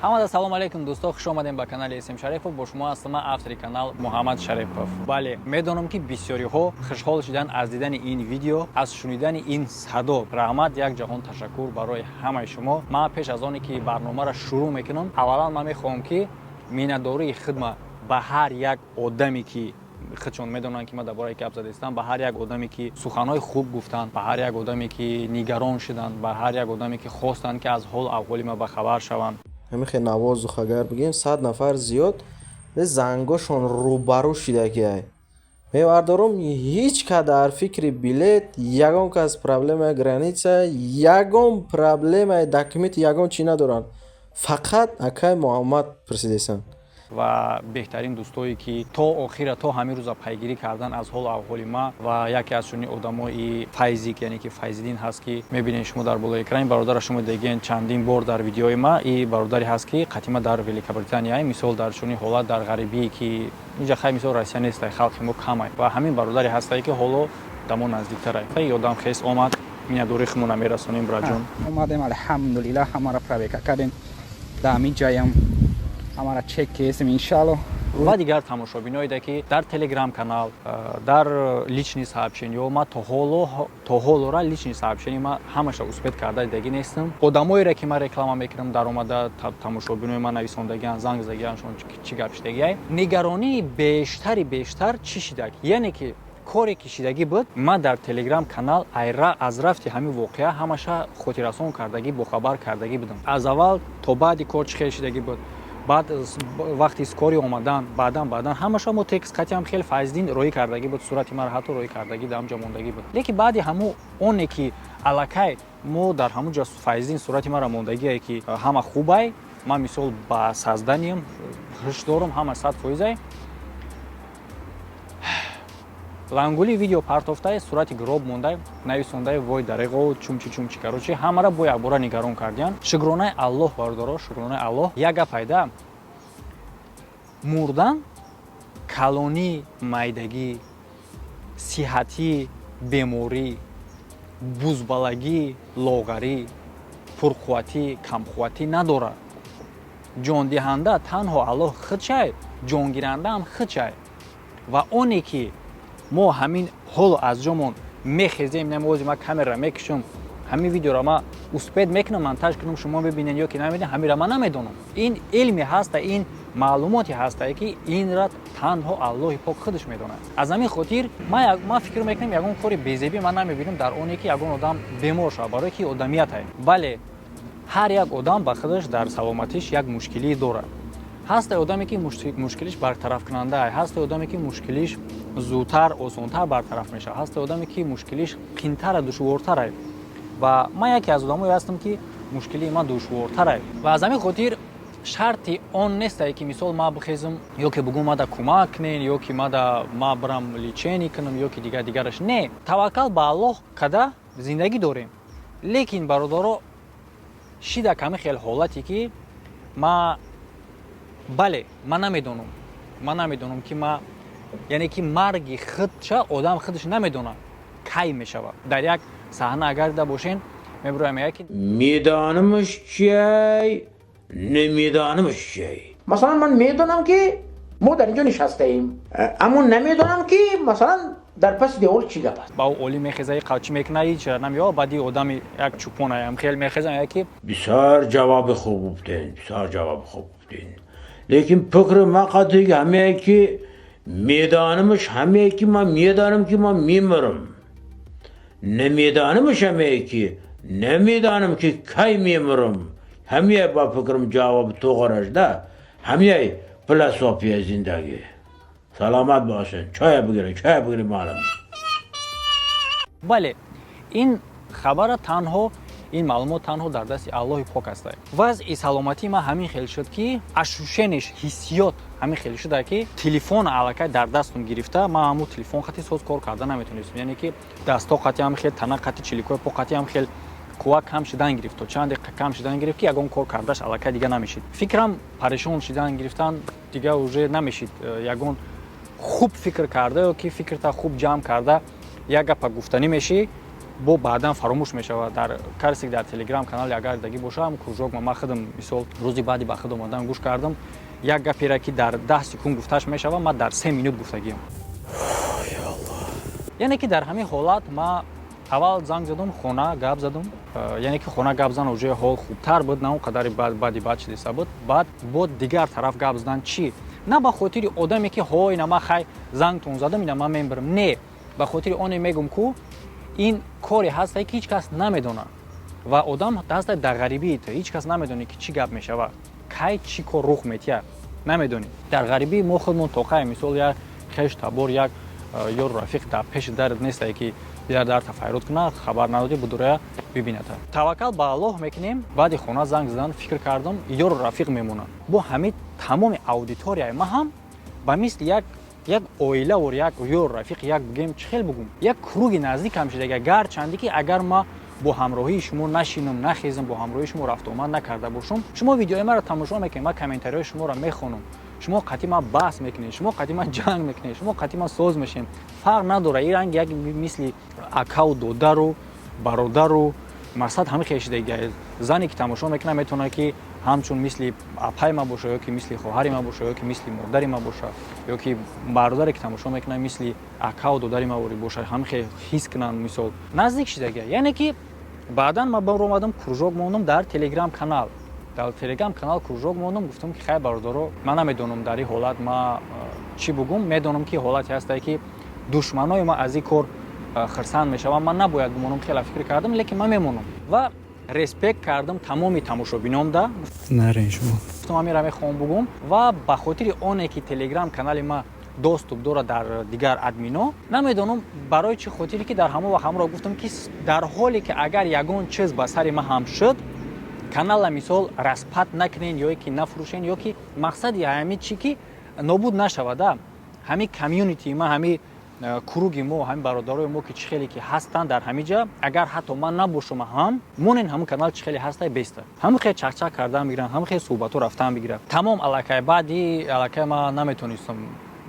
Ҳамада салом алейкум, дӯсто, хуш омадем ба канали СМ Шарипов. Бо шумо ҳастам ман, автори канал Муҳаммад Шарипов. Бале, медонам, ки бисёриҳо хушҳол шуданд аз дидани ин видео, аз шунидани ин садо. Раҳмат, як ҷаҳон ташаккур барои ҳамаи шумо. Ман пеш аз оне ки барномаро шурӯъ мекунам, аввалан ман мехоҳам, ки миннатдории худма ба ҳар як одаме, ки худшон медонанд, ки ман дар бораи гап задаистам, ба ҳар як одаме, ки суханҳои хуб гуфтанд, ба ҳар як одаме, ки нигарон шуданд, ба ҳар як одаме, ки хостанд, ки аз ҳол аҳволи ман бахабар шаванд. Ҳамин хел навозух агар бигем, 100 нафар зиёд зангошон рӯбарӯ шидагиай. Мевардорум, ҳеҷ ка дар фикри билет, ягон кас проблемаи граница, ягон проблемаи документи, ягон чӣ надоранд, фақат акай Муҳаммад пурсидесанд. Ва беҳтарин дӯстое, ки то охира, то ҳамин рӯза пайгирӣ кардан аз ҳолу аҳволи ма. Ва яке аз чунин одамои Файзик, яъне ки Файзиддин ҳаст, ки мебинед шумо дар болои экран. Бародара шумо дидагиен чандин бор дар видеои ма. И бародаре ҳаст, ки қатима дар Великобритания, мисол, дар чунин ҳолат, дар ғарибие, ки инҷа хай, мисол, Россия нестай, халқи мо камай. Ва ҳамин бародаре ҳастае, ки ҳоло дамо наздиктарай. Ёдам хес омад, миннатдории худмона мерасонем, браҷон. Омадем, алҳамдулиллаҳ, ҳамаро проверка кардем, дар ҳамин ҷаям ҳамаро чек кесем, иншалло. Ва дигар тамошобиноеда, ки дар Телеграм канал, дар личный сообщение ё ма то ҳолора личный сообщение ма ҳамаша успеть карда дидагӣ нестам. Одамоере, ки ман реклама мекунам, даромада тамошобинои ман нависондагиан, занг задагианшон, чӣ гап шидагиай. Нигаронии бештари бештар чӣ шидаг, яъне ки коре ки шидагӣ буд, ман дар Телеграм канал айра аз рафти ҳамин воқеа ҳамаша хотиррасон кардагӣ, бохабар кардагӣ будам, аз аввал то баъди кор чӣ хел шидагӣ буд. Баъд вақти скорый омадан, баъдан ҳамаша мо текст қатиам хеле Файздин роӣ кардагӣ буд, сурати маро ҳатто роӣ кардагӣ, дар ҳамҷа мондагӣ буд. Лекин баъди ҳамун оне ки аллакай мо дар ҳамун ҷо Файздин сурати маро мондагие, ки ҳама хубай, ман мисол ба созданием ҳуш дорум, ҳама 100 фоизай, лангули видео партофтай, сурати гроб мондай, нависондай: «Вой, дареғо, чумчи чумчи». Короче, ҳамара бо якбора нигарон кардиян. Шукронаи Аллоҳ, бародаро, шукронаи Аллоҳ. Як гап пайда: мурдан калонӣ, майдагӣ, сиҳатӣ, беморӣ, бузбалагӣ, лоғарӣ, пурқувватӣ, камқувватӣ надорад. Ҷондиҳанда танҳо Аллоҳ худшай, ҷонгирандаам худшай. Ва оне ки мо ҳамин ҳоло аз ҷомон мехезем, намози ма камера мекушам, ҳамин видеоро ма успеть мекунам монтаж кунам, шумо бибинед ё ки намебинед, ҳаминро ман намедонам. Ин илме ҳаста, ин маълумоте ҳастае, ки инра танҳо Аллоҳи пок худаш медонад. Аз ҳамин хотир ман фикр мекунам, ягон кори безебӣ ман намебинам дар оне ки ягон одам бемор шавад, барое ки одамиятае. Бале, ҳар як одам ба худаш дар саломатиш як мушкилӣ дорад. Ҳасте одаме, ки мушкилиш бартарафкунанда, ҳасте одаме, ки мушкилиш зудтар, осонтар бартараф мешавад, ҳасте одаме, ки мушкилиш қинтара, душвортарай. Ва ман яке аз одамое ҳастам, ки мушкилии ман душвортарай. Ва аз ҳамин хотир шарти он нестае, ки мисол ман бихезам ё ки бугум мада кӯмак кунен, ё ки мада ма бирам лечение кунам, ё ки дигар дигараш. Не, таваккал ба Аллоҳ када зиндагӣ дорем. Лекин, бародаро, шида ками хел ҳолате, ки ма, бале, ман намедонам, ки ма, яъне ки марги худша одам худаш намедонад, кай мешавад. Дар як саҳна агар дида бошен, мебироям, мега ки Медонамаш чиай, намедонамаш чиай. Масалан, ман медонам, ки мо дар инҷо нишастаем, аммо намедонам, ки масалан дар паси девор чӣ гап аст. Ба ӯ олим мехеза, қавчӣ мекуна, ҳеч намеёб. Баъди одами як чӯпонаям хел мехеза, мега ки Бисёр ҷавоби хуб гуфтен, бисёр ҷавоби хуб гуфтен, лекин фикри ман қадри ҳамее, ки медонамаш ҳамее, ки ман медонам, ки ман мемирам, намедонамаш ҳамее, ки намедонам, ки кай мемирам. Ҳамее ба фикрам ҷавоби тоғраш да ҳамее философияи зиндагӣ. Саломат бошед, чоя бигиред, чоя бигиред, маълум. Бале, ин хабара танҳо, ин маълумот танҳо дар дасти Аллоҳи пок аст. Вазъи саломатии ман ҳамин хел шуд, ки ощущение ш, ҳиссиёт ҳамин хел шуда, ки телефон аллакай дар дастум гирифта, ман ҳамун телефон хати соз кор карда наметонистам. Яъне ки дастҳо қати ҳам хел, тана қати, чиликои по қати ҳам хел қувва кам шудан гирифт, то чанд дақиқа кам шудан гирифт, ки ягон кор кардаш аллакай дига намешид. Фикрам парешон шидан гирифтан, дига уже намешид ягон хуб фикр карда ё ки фикрта хуб ҷамъ карда як гапа гуфтанӣ мешӣ. Бо баъдан фаромӯш мешавад. Дар касе дар Телеграм канале агар дагӣ боша, кружок ма худам, мисол, рӯзи баъди ба худ омадан гӯш кардам, як гапера ки дар 10 секунд гуфташ мешавад, ма дар 3 минут гуфтагиам. Яъне ки дар ҳамин ҳолат ма аввал занг задум, хона гап задум. Яъне ки хона гап зан, уже ҳол хубтар буд, на он қадари баъди бад шидиста буд. Баъд бо дигар тараф гап задан чӣ? На ба хотири одаме ки ҳо, ина ма хай зангтон задам, ина ман мебарам, не, ба хотири оне мегум, ку ин коре ҳастае, ки ҳеҷ кас намедонад ва одам ҳаста дар ғарибии ту, ҳеҷ кас намедонад, ки чӣ гап мешавад, кай чӣ кор рух метиҳад, намедонӣ. Дар ғарибии мо худмон тоқае, мисол, як хеш табор, як ёру рафиқ дар пеши дарат нестае, ки дар дарта файрод кунад, хабар надодӣ, будурая бибината. Таваккал ба Аллоҳ мекунем. Баъди хона занг задан фикр кардам, ёру рафиқ мемонад, бо ҳамин тамоми аудиторияи ма ҳам ба мисли як оилавор, як ёру рафиқ, як бигем, чӣ хел бугум, як круги наздикам шидага. Гарчанде ки агар ма бо ҳамроҳии шумо нашинам, нахезам, бо ҳамроҳии шумо рафтуомад накарда бошам, шумо видеои маро тамошо мекунед, ман комментариҳои шуморо мехонам, шумо қатъи ман баҳс мекунед, шумо қатъи ман ҷанг мекунед, шумо қатъи ман соз мешем, фарқ надорад. Ин ранг як мисли акаву додару бародару мақсад ҳамин хел шидагия. Зане ки тамошо мекунад, метавонад, ки ҳамчун мисли апаи ман боша, ё ки мисли хоҳари ман боша, ё ки мисли модари ман боша, ё ки бародаре ки тамошо мекунад, мисли акаву додари ман боша, ҳамин хел ҳис кунанд, мисол, наздик шидагия. Яъне ки баъдан ман баромадам, кружок мондам дар Телеграм канал. Дар Телеграм канал кружок мондам, гуфтам, ки хай, бародаро, ман намедонам дар ин ҳолат ма чӣ бугум. Медонам, ки ҳолате ҳастае, ки душманои ма аз ин кор хирсанд мешаванд, ман набояд бимонам, хеле фикр кардам, лекин ман мемонам ва респект кардам тамоми тамошобинонда. Нарен шумо. Гуфтам, ҳамира мехоҳам бугум ва ба хотири оне ки Телеграм канали ма доступ дорад дар дигар админо, намедонам барои чӣ хотире, ки дар ҳамон вақт ҳамро гуфтам, ки дар ҳоле ки агар ягон чиз ба сари ман ҳам шуд, канала, мисол, распад накунен ё ки нафурӯшен, ё ки мақсади ҳамин чӣ ки нобуд нашавада ҳамин комьюнити ма, ҳамин круги мо, ҳамин бародарои мо, ки чӣ хеле ки ҳастанд дар ҳамин ҷа, агар ҳатто ман набошам ҳам, монен, ҳамун канал чӣ хеле ҳастай беста, ҳамин хел чақчақ кардан бигиранд, ҳамин хел суҳбатҳо рафтан бигиранд. Тамом, аллакай баъди аллакай ман наметонистам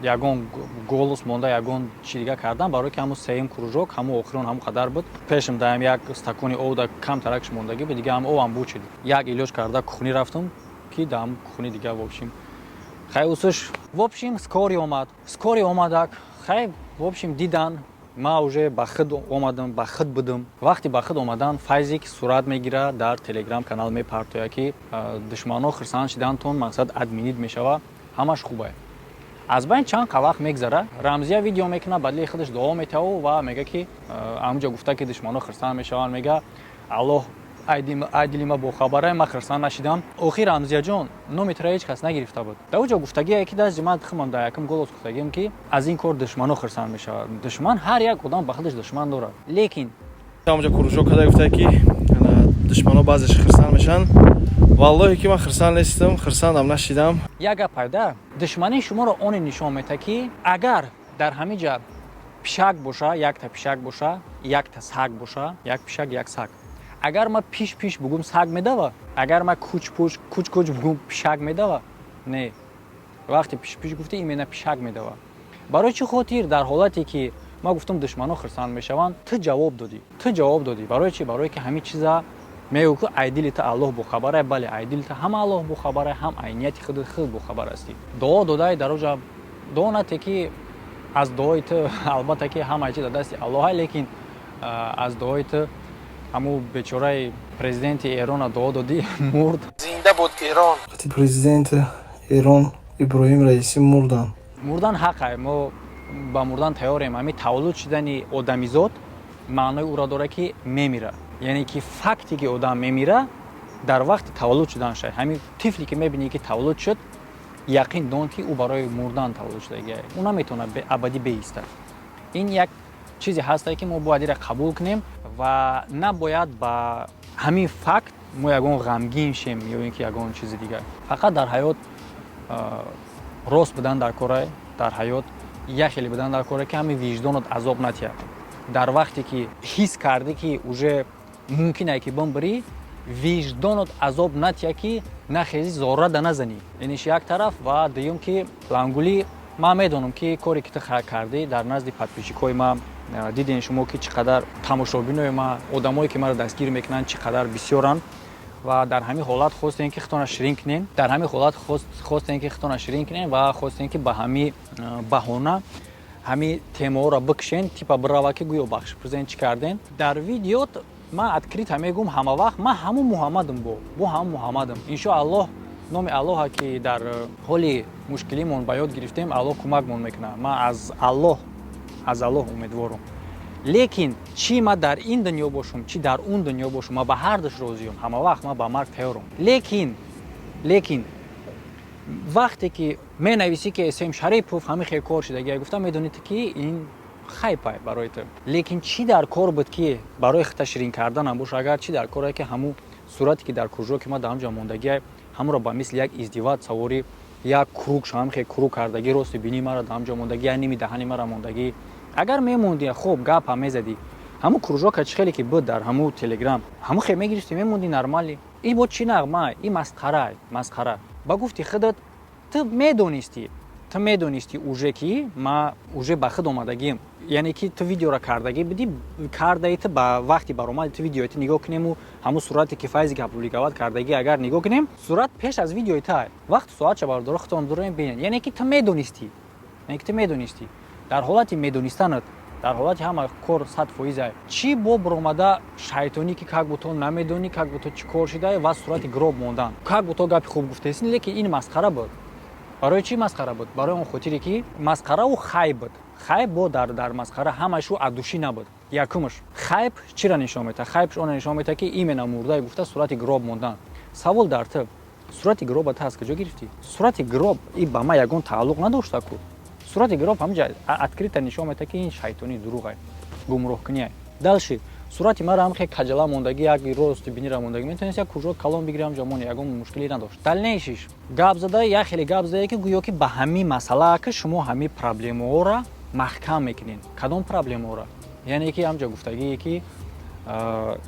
ягон голос монда, ягон чи дига кардан, барое ки ҳамун сеюм кружок, ҳамун охирон, ҳамун қадар буд. Пешам даам як стакони об да камтаракш мондагӣ буд, дига ҳам обам бучид. Як илёҷ карда кухни рафтам, ки даам кухни дига, в общем, хай, усуш, в общем, скорый омад. Скорый омадак, хай, в общем, дидан, ма уже ба худ омадам, ба худ будам. Вақте ба худ омадан, Файзик сурат мегирад, дар Телеграм канал мепартояд, ки душманҳо хирсанд шидантон, мақсад админид мешава, ҳамаш хубае. Аз байн чанд вақт мегзара, Рамзия видео мекунад, бадлии худаш дуо метаву ва мега, ки ҳамунҷо гуфта, ки душманҳо хирсанд мешаванд. Мега, Аллоҳ айдили ма бохабара, ма хирсанд нашидам. Охир, Рамзияҷон, номи тура ҳеҷ кас нагирифта буд. Дар уҷо гуфтагие, ки дасти ман химам дар якум голос гуфтагием, ки аз ин кор душманҳо хирсанд мешавад. Душман, ҳар як одам ба худаш душман дорад, лекин ҳамонҷо кружок када гуфта, ки душманҳо баъзеш хирсанд мешаванд. Валлоҳе ки ман хирсанд нестам, хирсандам нашидам. Як гап пайда, душмании шуморо оне нишон медиҳад, ки агар дар ҳамин ҷа пишак боша, якта пишак боша, якта саг боша, як пишак, як саг, агар ма пиш пиш бугум, саг медава? Агар ма куч пуч, куч куч бугум, пишак медава? Не, вақте пиш пиш гуфтӣ, именно пишак медава. Барои чӣ хотир дар ҳолате ки ма гуфтам, душманҳо хирсанд мешаванд, ту ҷавоб додӣ? Ту ҷавоб додӣ. Барои чӣ? Барое ки ҳамин чиза мегӯ, ки айдили ту Аллоҳ бохабара. Бале, айдили ту ҳам Аллоҳ бохабара, ҳам айнияти худ худ бохабар ҳастӣ. Дуо додаи дар оҷа дуо нате, ки аз дуои ту, албатта, ки ҳамаи чи дар дасти Аллоҳа, лекин аз дуои ту ҳамун бечораи президенти Эрона дуо додӣ, мурд. Зинда буд Эрон! Вақти президенти Эрон Иброҳим Раисӣ мурданд. Мурдан ҳақай, мо ба мурдан тайёрем. Ҳамин таваллуд шудани одамизод маънои ӯро дорад, ки мемира. Яъне ки факте ки одам мемира дар вақти таваллуд шуданша. Ҳамин тифле ки мебинӣ, ки таваллуд шуд, яқин дон, ки ӯ барои мурдан таваллуд шудагия, ӯ наметавонад абадӣ беистад. Ин як чизе ҳастае, ки мо бояд инро қабул кунем ва набояд ба ҳамин факт мо ягон ғамгин шем ё ин ки ягон чизи дигар. Фақат дар ҳаёт рост будан дар кора, дар ҳаёт як хеле будан дар коре, ки ҳамин виҷдонат азоб натиҳад. Дар вақте ки ҳис кардӣ, ки уже мумкин ае ки бимбирӣ, виҷдонат азоб натиҳад, ки нахези, зорра да назанӣ. Иниш як тараф. Ва дуюм, ки Лангулӣ, ман медонам, ки коре ки ту кардӣ дар назди подписчикҳои ман. Дидем шумо, ки чӣ қадар тамошобинои ма, одамое ки маро дастгир мекунанд, чӣ қадар бисёранд. Ва дар ҳамин ҳолат хостем, ки худтона ширин кунем. Дар ҳамин ҳолат хостем, ки худтона ширин кунем ва хостем, ки ба ҳамин баҳона ҳамин темаҳоро бикшен, типа бирава, ки гӯё бахшиш пурсен, чӣ кардем. Дар видео ман открыто мегӯм: ҳама вақт ман ҳамун Муҳаммадам, бо ҳамун Муҳаммадам. Иншоаллоҳ, номи Аллоҳа, ки дар ҳоли мушкилимон ба ёд гирифтем, Аллоҳ кӯмакмон мекунад. Ман аз Аллоҳ умедворам. Лекин чӣ ман дар ин дунё бошум, чӣ дар он дунё бошум, ман ба ҳардуш розиём. Ҳама вақт ман ба марг тайёрам. Лекин вақте ки менависӣ, ки СМ Шарипов ҳамин хел кор шудагия, гуфта, медонед, ки ин хайпай барои ту. Лекин чӣ дар кор буд, ки барои хита ширин карданам боша, агар чӣ дар коре, ки ҳамун сурате, ки дар кружоки ма дар ҳамҷо мондагия, ҳамонро ба мисли як издеваться ворӣ, як круг ҳам хел круг кардагӣ, рости бинии маро дар ҳамҷо мондагӣ, як ними даҳани мара мондагӣ. Агар мемонди, хоб гапа мезадӣ, ҳамун кружока чӣ хеле ки буд дар ҳамун Телеграм, ҳамун хел мегирифтӣ, мемонди, нормально. И бо чӣ нағма, и масхара, масхара. Ба гуфти худат, ту медонистӣ уже, ки ма уже ба худ омадагием, яъне ки ту видеоро кардагӣ будӣ, кардаи ту. Ба вақти баромади ту видеои ту нигоҳ кунему, ҳамун сурате, ки Файзе ки опубликовать кардагӣ, агар нигоҳ кунем, сурат пеш аз видеои та, вақту соатша, бародаро, худтон дуроем, бинед. Яъне ки ту медонистӣ, яъне ки ту медонистӣ. Дар ҳолати медонистанат, дар ҳолати ҳама кор 100%, чӣ бо баромада шайтонӣ, ки как будто намедонӣ, как будто чӣ кор шуда, ва сурати гроб мондан, как будто гапи хуб гуфтаесин. Лекин ин масхара буд. Барои чӣ масхара буд? Барои он хотире, ки масхараву хайп буд. Хайп бо дар масхара ҳамашу от души набуд. Якумаш, хайп чиро нишон медиҳад? Хайпш онро нишон медиҳад, ки именно мурдае гуфта, сурати гроб мондан. Савол дар ту: сурати гроба ту аз куҷо гирифтӣ? Сурати гроб и ба ман ягон тааллуқ надошта ку. Сурати гроб ҳамҷа открыто нишон медиҳад, ки ин шайтонӣ, дурӯғ, гумроҳкунӣ. Дальше, сурати маро ҳам хе каҷала мондагӣ, як рости бинира мондагӣ, метавонист як кружок калон бигирам, ҷамони, ягон мушкиле надошт. Дальнейший ш гап зада, як хеле гап зада, ки гӯё ки ба ҳамин масъала, ки шумо ҳамин проблемаҳоро маҳкам мекунед. Кадом проблемаҳоро? Яъне ки ҳамҷа гуфтагие, ки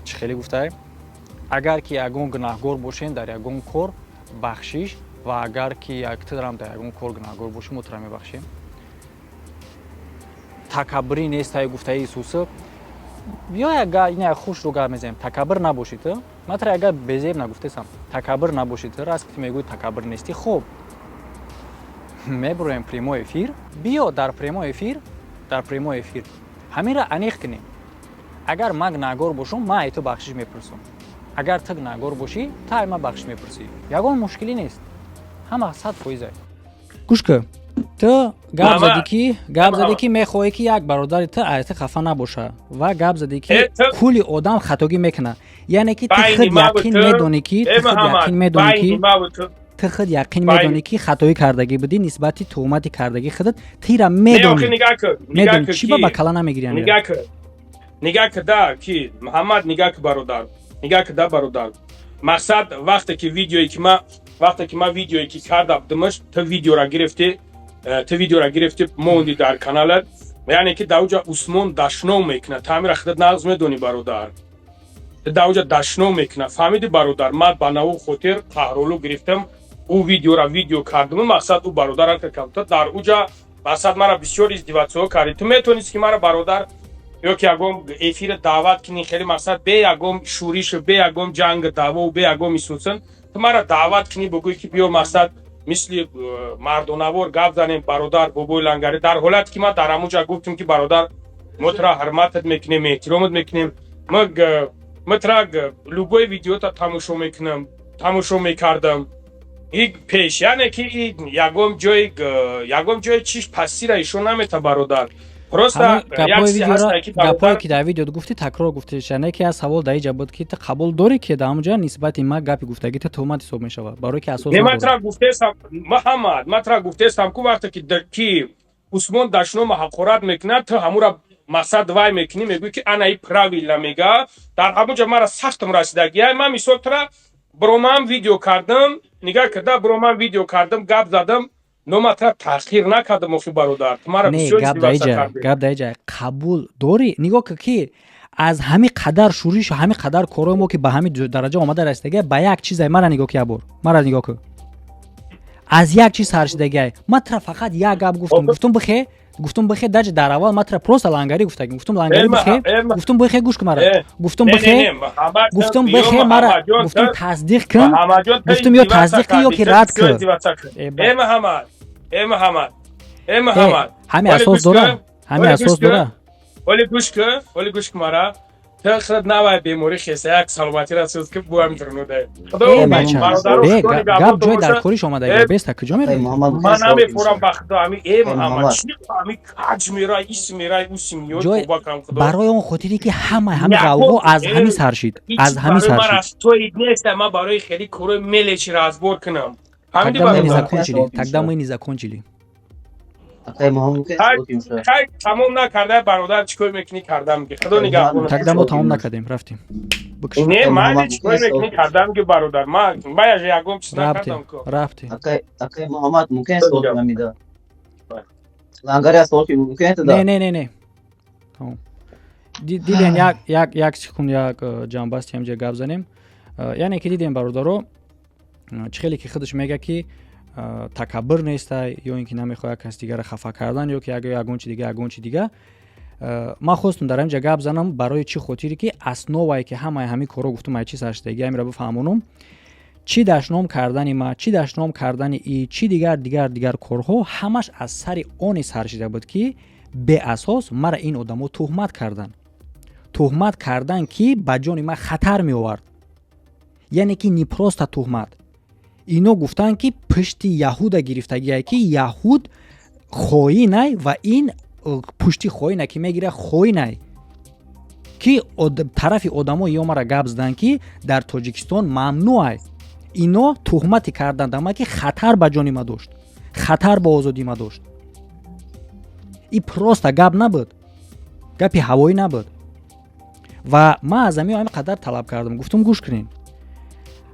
чӣ хеле гуфтае: агар ки ягон гунаҳгор бошем дар ягон кор, бахшиш, ва агар ки яктарам дар ягон кор гунаҳгор бошем, мо тура мебахшем. Такаббурӣ нестай, гуфтаи Исусу. Ё ина хушрӯ гап мезанем: такаббур набошӣ. Ту ман тара агар безеб нагуфтесам, такаббур набошӣ. Ту раст ки мегӯӣ, такаббур нестӣ. Хуб, мебуроем прямой эфир, биё дар прямой эфир, дар прямой эфир ҳаминро аниқ кунем. Агар ман гунаҳгор бошум, ман ай ту бахшиш мепурсам. Агар ту гунаҳгор бошӣ, ту ай ман бахшиш мепурсӣ. Ягон мушкилӣ нест, ҳама 100%. Гӯш кун, ту гап задӣ, ки гап задӣ, ки мехоҳӣ, ки як бародари ту ай ту хафа набоша, ва гап задӣ, ки кулли одам хатогӣ мекунад. Яъне ки ту худ яқин медонӣ, ки ту худ яқин медонӣ, ки ту худ яқин медонӣ, ки хатоӣ кардагӣ будӣ нисбати туҳмати кардагӣ худат. Тира медонӣ, медонӣ, чӣ ба кала намегирӣ? Нигаҳ кда, ки Муҳаммад, нигаҳ ки, бародар, нигаҳ кда, бародар. Мақсад, вақте ки видеое ки ма, вақте ки ман видеое ки карда будимаш, ту видеора гирифтӣ, ту видеора гирифтӣ, монди дар каналат. Яъне ки дар уҷа Усмон дашном мекунад, таъмира худат нағз медонӣ, бародар. Дар уҷа дашном мекунад, фаҳмиди, бародар? Ман ба наву хотир қаҳролу гирифтам, ӯ видеора видео кардам. Мақсад, ӯ бародар дар уҷа, мақсад, мара бисёр издеваться ҳо кардӣ. Ту метавонист, ки мара, бародар, ё ки ягон эфира даъват кунӣ, хеле, мақсад, бе ягон шӯришу, бе ягон ҷанг, даъвову, бе ягон исусан ту мара даъват кунӣ, бигӯӣ, ки биё, мақсад, мисли мардонавор гап занем, бародар, бобои лангарӣ. Дар ҳолате ки ман дар ҳамун гуфтем, ки бародар, мо тура ҳурматат мекунем, эҳтиромат мекунем, ма тура любой видеота тамошо мекунам, тамошо мекардам и пеш. Яъне ки и ягон ҷои чиш пастира ишон намета, бародар. Просто гапҳое, ки дар видео гуфтӣ, такрор гуфтӣ. Яъне ки аз савол дар иҷа буд, ки ту қабул дорӣ, ки дар ҳамонҷа нисбати ма гапи гуфтагӣ ту туҳмат ҳисоб мешавад, барое ки асос. Ман тура гуфтесам, Муҳаммад, ман тура гуфтесам ку, вақте ки Усмон дашнома ҳақорат мекунад, ту ҳамура, мақсад, вай мекунӣ, мегӯӣ, ки ана и правильно мега. Дар ҳамонҷа мара сахтам расидагия. Ман мисол тура бромам видео кардам, нигаҳ карда, бромам видео кардам, гап задам, но ман тура таъхир накардам. Охи, бародар, ту мара бисёр гап дар иҷа қабул дорӣ. Нигоҳ кун, ки аз ҳамин қадар шӯришу ҳамин қадар корҳои мо, ки ба ҳамин дараҷа омада расидагия, ба як чизе мара нигоҳ ки, як бор мара нигоҳ кун, аз як чиз сар шидагиай. Ман тура фақат як гап гуфтам, гуфтум: бихе, Гуфтум бихе, даже дар аввал ма тра просто лангари гуфтагим. Гуфтум лангари бихе, гуфтум бихе, гӯш кун мара. Гуфтум бихе, гуфтум бихе мара, гуфтум тасдиқ кун. Гуфтум ё тасдиқ кун, ё ки рад кун. Э Муҳаммад, э Муҳаммад, э Муҳаммад. Ҳами асос дора? Ҳами асос дора? Оли гӯш кун, оли гӯш кун мара. Ту худ навай беморӣ хеса, як саломатиро сӯз ки буам дурнудай. Гап ҷой дар кориш омадаги беста, куҷо меравӣ? Ман намефурам ба худо, ами э Муҳаммад, чи ами каҷ мерай, ис мерай, ус миёд кубакам худо. Барои он хотире ки ҳама ҳами ғавғо аз ҳами сар шид, аз ҳами сар шид. Растои нест, ман барои хеле корои мелечи разбор кунам. Тогда мы не закончили, тогда мы не закончили. Хай, тамом накарда, бародар, чӣ кор мекунӣ кардам ки худо нигаҳбон. Тогда мо тамом накардем, рафтем. Не, ман чӣ кор мекунӣ кардам ки бародар, ман баяж ягон чиз накардам ко. Рафтем. Акай Муҳаммад, мумкин аст суол кунам ида? Лангари аст, суол мумкин аст? Не, не, не, не. Тамом. Дидем, як як як секунд, як ҷамъбасти ҳамҷа гап занем. Яъне ки дидем, бародаро, чӣ хеле ки худаш мега ки такаббур нестай, ё ин ки намехоҳад кас дигарро хафа кардан, ё ки ягон чи дига, ягон чи дига. Ман хостум дар ҳаминҷа гап занам, барои чӣ хотире ки основае ки ҳамаи ҳамин корро гуфтум, ай чӣ сар шудаги, ҳаминро бифаҳмонум. Чӣ дашном кардани ма, чӣ дашном кардани и, чӣ дигар дигар дигар корҳо, ҳамаш аз сари оне сар шида буд, ки беасос мара ин одамо туҳмат карданд, туҳмат кардан, ки ба ҷони ман хатар меовард. Яъне ки не просто туҳмат, ино гуфтанд, ки пушти яҳуда гирифтагие, ки яҳуд хоинай ва ин пушти хоина ки мегира, хоинай, ки тарафи одамо ё мара гап заданд, ки дар Тоҷикистон мамнӯъай. Ино туҳмате карданд ама, ки хатар ба ҷони ма дошт, хатар ба озодии ма дошт. И просто гап набуд, гапи ҳавоӣ набуд. Ва ман аз ҳамин ҳамин қадар талаб кардам, гуфтум: гӯш кунед,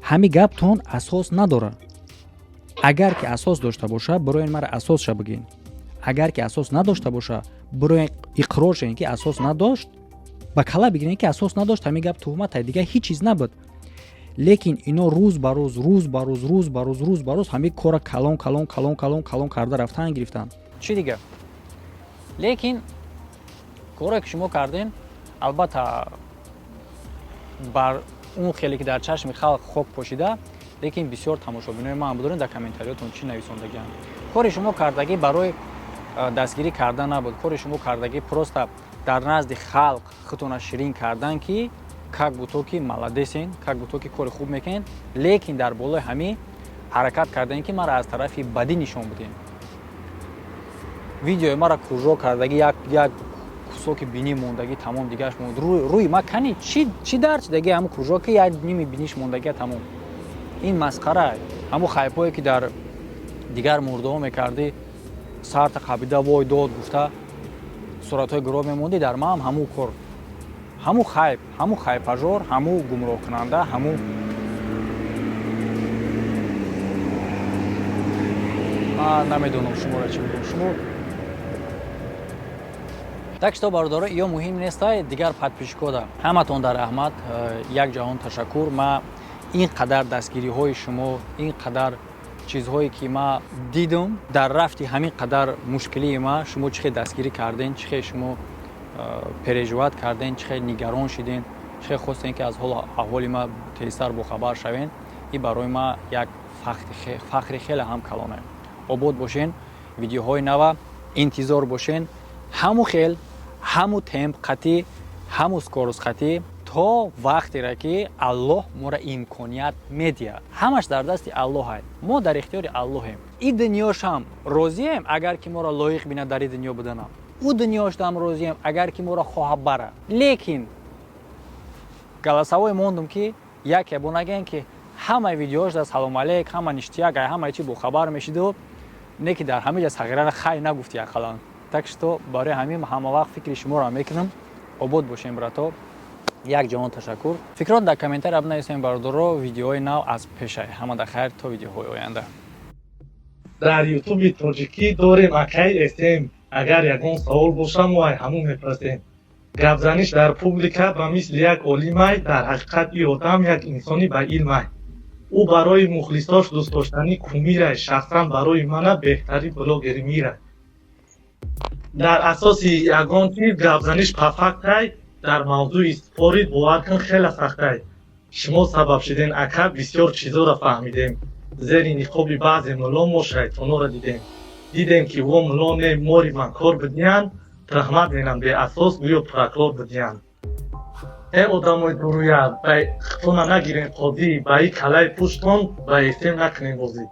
ҳами гаптон асос надорад. Агар ки асос дошта боша, бироен мара асосша бигӯен. Агар ки асос надошта боша, бироен иқрор шавен, ки асос надошт, ба кала бигирен, ки асос надошт, ҳамин гап туҳмат, дигар ҳеҷ чиз набуд. Лекин ино рӯз ба рӯз, рӯз ба рӯз, рӯз ба рӯз, рӯз ба рӯз ҳамин кора калон, калон, калон, калон, калон карда рафтан гирифтанд. Чӣ дига? Лекин коре ки шумо кардем, албатта, бар он хеле ки дар чашми халқ хок пошида, лекин бисёр тамошобинои ман будорем, дар комментариётон чӣ нависондагиам. Кори шумо кардагӣ барои дастгирӣ кардан набуд. Кори шумо кардагӣ просто дар назди халқ худтона ширин кардан, ки как будто ки молодец ен, как будто ки кори хуб мекунед. Лекин дар болои ҳамин ҳаракат кардем, ки мара аз тарафи бадӣ нишон бидем. Видеои мара кружок кардагӣ, як як кусоки бинӣ мондагӣ, тамом, дигаш монд. Рӯи ма кани чӣ дард шидаги, ҳамун кружоки як ними биниш мондагия, тамом. Ин масхара. Ҳамун хайпое ки дар дигар мурдаҳо мекардӣ, сарта қабида, вой дод гуфта, суратҳои гиро мемондӣ, дар маам ҳамун кор, ҳамун хайп, ҳамун хайпажор, ҳамун гумроҳкунанда, ҳамун ман намедонам шуморо чӣ бигӯям шумо. Так что, бародаро, ё муҳим нестай. Дигар подписчикода ҳаматон дар раҳмат, як ҷаҳон ташаккур. Ма ин қадар дастгириҳои шумо, ин қадар чизҳое ки ма дидум дар рафти ҳамин қадар мушкилии ма, шумо чӣ хел дастгирӣ карден, чӣ хел шумо переживать карден, чӣ хел нигарон шиден, чӣ хел хостем, ки аз ҳолу аҳволи ма тезтар бохабар шавен, ин барои ма як фахри хеле ҳам калоне. Обод бошен, видеоҳои нава интизор бошен, ҳаму хел, ҳаму темп қатӣ, ҳаму скорость қатӣ, то вақтере ки Аллоҳ моро имконият медиҳад. Ҳамаш дар дасти Аллоҳ. Мо дар ихтиёри Аллоҳем. И дунёшам розием, агар ки моро лоиқ бинад дар и дунё буданам, ӯ дунёшдам розием, агар ки моро хоҳа бара. Лекин голосовой мондум, ки яке бо нагӯем, ки ҳамаи видеош да салом алейк, ҳама ништяк, ҳамаи чи бохабар мешиду, не ки дар ҳама ҷа сағирара хай нагуфти ақаллан. Так что барои ҳамин ҳама вақт фикри шуморо мекунам. Обод бошем, брато, як ҷаҳон ташаккур. Фикрот дар комментария бинависем, бародаро. Видеоҳои нав аз пешай. Ҳамада хайр, то видеоҳои оянда. Дар Ютуби тоҷикӣ дорем акай эсем. Агар ягон савол боша, мо ай ҳамун мепурсем. Гапзаниш дар публика ба мисли як олимай. Дар ҳақиқат и одам як инсони ба илмай. Ӯ барои мухлисош дӯстдоштанӣ кумирай. Шахсан барои мана беҳтарин блогери мирай. Дар асоси ягон чиз гапзаниш по фактай, дар мавзӯи спорить, бовар кун, хеле сахтай. Шумо сабаб шиден, ака, бисёр чизоро фаҳмидем. Зери ниқоби баъзе мулло мо шайтонора дидем. Дидем, ки во мулло не, мори манкор будиянд, туҳмат менам беасос, гӯё прокурор будиянд. Э, одамои дуруя, ба хитона нагирен қозӣ, ба и калаи пуштон ба эсем накунем бозӣ.